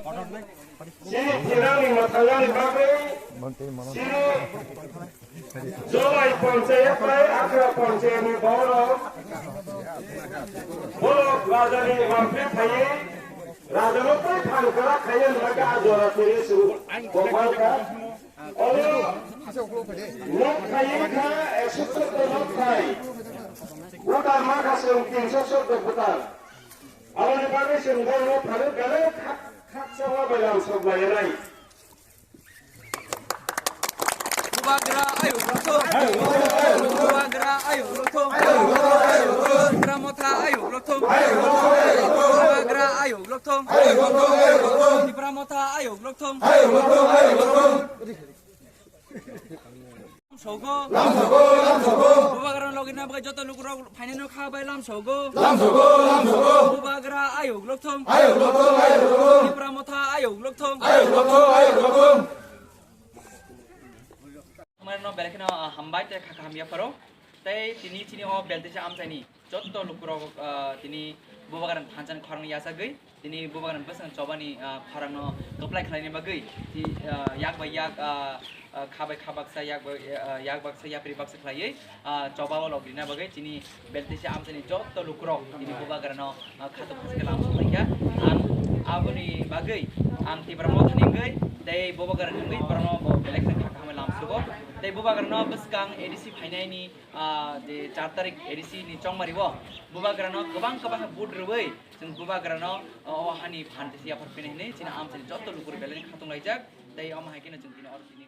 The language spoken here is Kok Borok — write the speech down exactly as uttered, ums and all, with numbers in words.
Chini thinani mwthangani bagwi chini Jolai Panchayat bai Akhra Panchayat ni borok borok rajani mangpli phaiwi rajano tei phan kwrak khaina hwnba khe a jora tini chwng kokma wngkha. Oro nok khai wngkha ekso chordo nok khai. Voter ma kha chwng tinso chordo voter. Aboni bagwi chwng borokno phalwi belai khak-, khakchangma bai lam sok bai nai. Bubagra ayuk lokthong. Bubagra ayuk lokthong. Tipra Motha ayuk lokthong. Bubagra ayuk lokthong. Tipra Motha ayuk lokthong. Sogo. Bubagra logina bagwi joto lukurok phainai no kha bai lam sogo. Bubagra ayuk lokthong. Tipra Motha ayuk lokthong. Amar no belai kheno, ah, hambai tei kha kaham yapharo. Tei tini chini o beltisa amchaini joto lukurok, ah, tini Bubagrani thansa ni khorang yachagwi, tini Bubagrani bwsang chobani, ah, khorangno kwplai khlaina bagwi, ti, ah, yak bai yak, ah, ah, kha bai kha baksa, yak bai, ah, yak baksa, yapri baksa khlaiwi, ah, choba o lok rina bagwi chini beltisa amchaini joto lukurok tini Bubagrano, ah, khato phaskhe lam sokhlaikha. Ang aboni bagwi ang Tipra Mothani wngwi tei Bubagrani wngwi borokno bo belai kheno kha kaham lam sugo. Tei Bubagrano bwskang A D C phainaini, ah, je char tarik A D C ni chongmari o Bubagrano kwbang kwbang vote rwui chwng Bubagrano o, o hani phan tisi yaphar phinai hinwi chini amchaini joto lukur belai khatung laijak. Tei omo hai kheno chwng tini oro tini